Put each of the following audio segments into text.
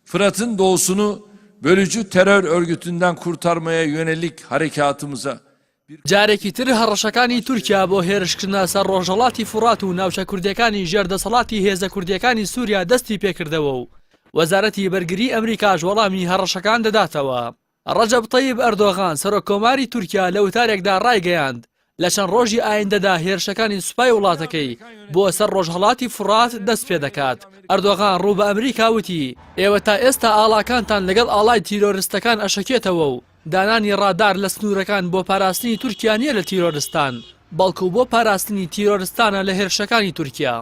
Fırat'ın doğusunu bölücü terör örgütünden kurtarmaya yönelik harekatımıza جارێکی تر هەڕەشەکانی تورکیا بۆ هێرشکردنە سەر ڕۆژهەڵاتی فوڕات و ناوچە کوردیەکانی ژێر دەسەڵاتی هێزە کوردیەکانی سوریا دەستی پێکردەوە و وەزارەتی بەرگری ئەمریکاش وەڵامی هەڕەشەکان دەداتەوە. ڕەجەب تەیب ئەردۆغان سەرۆک کۆماری تورکیا لە وتارێکدا ڕایگەیاند، لە چەند ڕۆژی ئایندەدا هێرشەکانی سوپای وڵاتەکەی بۆ سەر ڕۆژهەڵاتی فوڕات دەست پێدەکات. ئەردۆغان ڕوو بە ئەمریکا وتی، ئێوە تا ئێستا ئاڵاکانتان لەگەڵ ئاڵای تیرۆرستەکان ئەشەکێتەوە و دانانی ڕادار لە سنوورەکان بۆ پاراستنی تورکیا نییە لە تیرۆرستان، بەڵکو بۆ پاراستنی تیرۆرستانە لە هێرشەکانی تورکیا.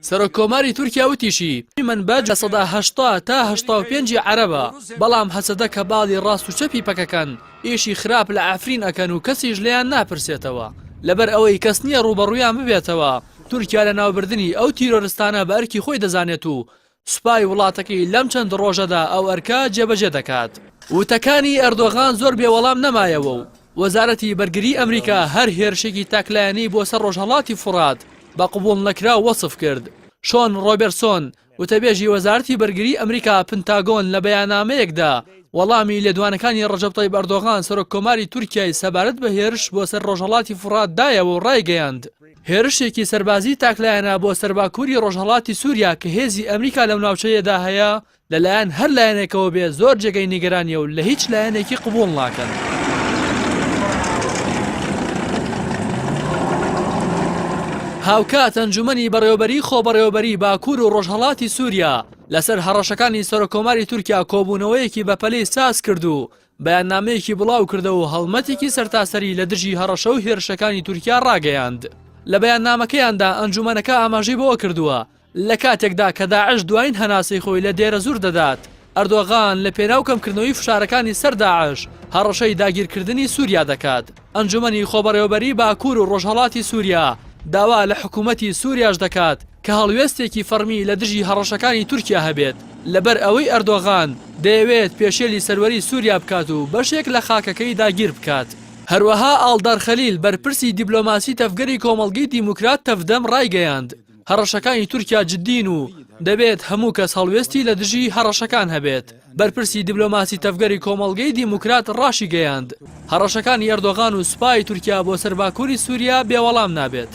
سەرۆک کۆماری تورکیا وتیشی، مەنبەج 80% تا 85 ی عەرەبە، بەڵام هەسەدە کە باڵی ڕاست و چەپی پەکەکەن، ئیشی خراپ لە عەفرین ئەکەن و کەسیش لێیان ناپرسێتەوە، لەبەر ئەوەی کەس نییە ڕووبەڕوویان ببێتەوە، تورکیا لەناوبردنی ئەو تیرۆرستانە بە ئەرکی خۆی دەزانێت و سوپای وڵاتەکەی لەم چەند ڕۆژەدا ئەو ئەرکە جێبەجێ دەکات. وتەکانی ئەردۆغان زۆر بێ وەڵام نەمایەوە و وەزارەتی بەرگری ئەمریکا هەر هێرشێکی تاکلایەنەی بۆ سەر ڕۆژهەڵاتی فوڕات بە قبوڵنەکراو وەسف کرد. شۆن ڕۆبێرتسۆن، وتەبێژی وەزارەتی بەرگری ئەمریکا پنتاگۆن لە بەیانامەیەکدا وەڵامی لێدوانەکانی ڕەجەب تەیب ئەردۆغان سەرۆک کۆماری تورکیای سەبارەت بە هێرش بۆ سەر ڕۆژهەڵاتی فوڕات دایەوە و ڕایگەیاند، هێرشێکی سەربازی تاکلایەنە بۆ سەر باکووری ڕۆژهەڵاتی سووریا کە هێزی ئەمریکا لەو ناوچەیەدا هەیە، لەلایەن هەر لایەنێکەوە بێت زۆر جێگەی نیگەرانییە و لە هیچ لایەنێکی قبوڵ ناکەن. هاوکات ئەنجومەنی بەڕێوەبەریی خۆبەڕێوەبەریی باکوور و ڕۆژهەڵاتی سووریا لەسەر هەڕەشەکانی سەرۆککۆماری تورکیا کۆبوونەوەیەکی بەپەلەی سازکرد و بەیاننامەیەکی بڵاوکردەوە و هەڵمەتێکی سەرتاسەری لە دژی هەڕەشە و هێرشەکانی تورکیا ڕاگەیاند. لە بەیاننامەکەیاندا ئەنجومەنەکە ئاماژەی بەوە کردووە، لە کاتێکدا کە داعش دوایین هەناسەی خۆی لە دێرەزوور دەدات، ئەردۆغان لە پێناو کەمکردنەوەی فشارەکانی سەر داعش هەڕەشەی داگیرکردنی سووریا دەکات. ئەنجومەنی خۆبەڕێوەبەریی باکوور و ڕۆژهەڵاتی سووریا داوا لە حکوومەتی سووریاش دەکات کە هەڵوێستێکی فەڕمی لە دژی هەڕەشەکانی تورکیا هەبێت، لەبەر ئەوەی ئەردۆغان دەیەوێت پێشێلی سەروەری سووریا بکات و بەشێک لە خاکەکەی داگیر بکات. هەروەها ئاڵدار خەلیل بەرپرسی دیبلۆماسی تەڤگەری کۆمەڵگەی دیموکرات تەڤدەم ڕایگەیاند، هەڕەشەکانی تورکیا جددین و دەبێت هەموو کەس هەڵوێستی لە دژی هەڕەشەکان هەبێت. بەرپرسی دیبلۆماسی تەڤگەری کۆمەڵگەی دیموکرات ڕاشیگەیاند، هەڕەشەکانی ئەردۆغان و سوپای تورکیا بۆ سەر باکووری سووریا بێ وەڵام نابێت.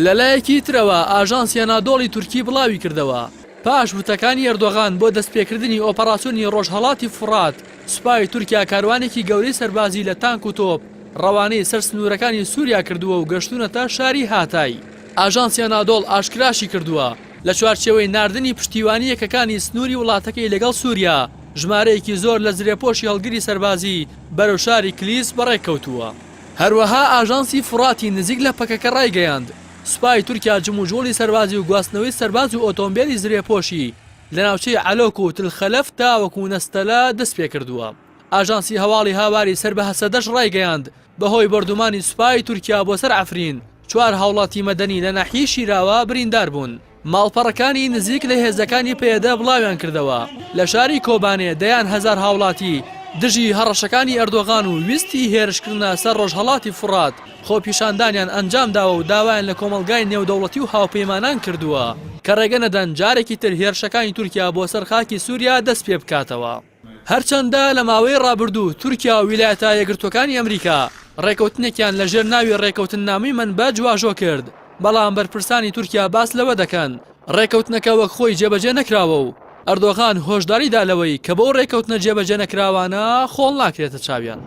لەلایەکی ترەوە ئاژانسی ئەنادۆڵی تورکی بڵاویکردەوە، پاش وتەکانی ئەردۆغان بۆ دەستپێکردنی ئۆپەراسیۆنی ڕۆژهەڵاتی فوڕات، سوپای تورکیا کاروانێکی گەورەی سەربازی لە تانک و تۆپ ڕەوانەی سەر سنوورەکانی سووریا کردووە و گەشتوونەتە شاری هاتای. ئاژانسی ئەنادۆڵ ئاشکراشی کردووە، لە چوارچێوەی ناردنی پشتیوانی یەکەکانی سنووری وڵاتەکەی لەگەڵ سووریا، ژمارەیەکی زۆر لە زرێپۆشی هەڵگری سەربازی بەرەو شاری کلیس بەڕێکەوتووە. هەروەها ئاژانسی فوڕاتی نزیک لە پەکەکە ڕایگەیاند، سوپای تورکیا جموجوڵی سەربازی و گواستنەوەی سەرباز و ئۆتۆمبێلی زرێپۆشی لە ناوچەی عەلۆک و تل خەلەف تاوەکو نەستەلە دەستپێکردووە. ئاژانسی هەواڵی هاواری سەر بە هەسەدەش ڕایگەیاند، بەهۆی بۆردومانی سوپای تورکیا بۆ سەر عەفرین، چوار هاوڵاتی مەدەنی لە ناحیەی شیراوە بریندار بوون. ماڵپەڕەکانی نزیک لە هێزەکانی پەیەدە بڵاویانکردەوە، لە شاری کۆبانێ دەیان هەزار هاوڵاتی دژی هەڕەشەکانی ئەردۆغان و ویستی هێرشکردنە سەر ڕۆژهەڵاتی فوڕات خۆپیشاندانیان ئەنجامداوە و داوایان لە کۆمەڵگای نێودەوڵەتی و هاوپەیمانان کردووە کە ڕێگە نەدەن جارێکی تر هێرشەکانی تورکیا بۆ سەر خاکی سوریا دەستپێبکاتەوە. هەرچەندە لە ماوەی ڕابردوو تورکیا و ویلایەتە یەکگرتووەکانی ئەمریکا ڕێکەوتنێکیان لە ژێر ناوی ڕێکەوتننامەی مەنبەج واژۆ کرد، بەڵام بەرپرسانی تورکیا باس لەوە دەکەن ڕێکەوتنەکە وەک خۆی جێبەجێ نەکراوە و ئەردۆغان هۆشداری دا لەوەی کە بەو ڕێکەوتنە جێبەجێ نەکراوانە خۆڵ ناکرێتە چاویان.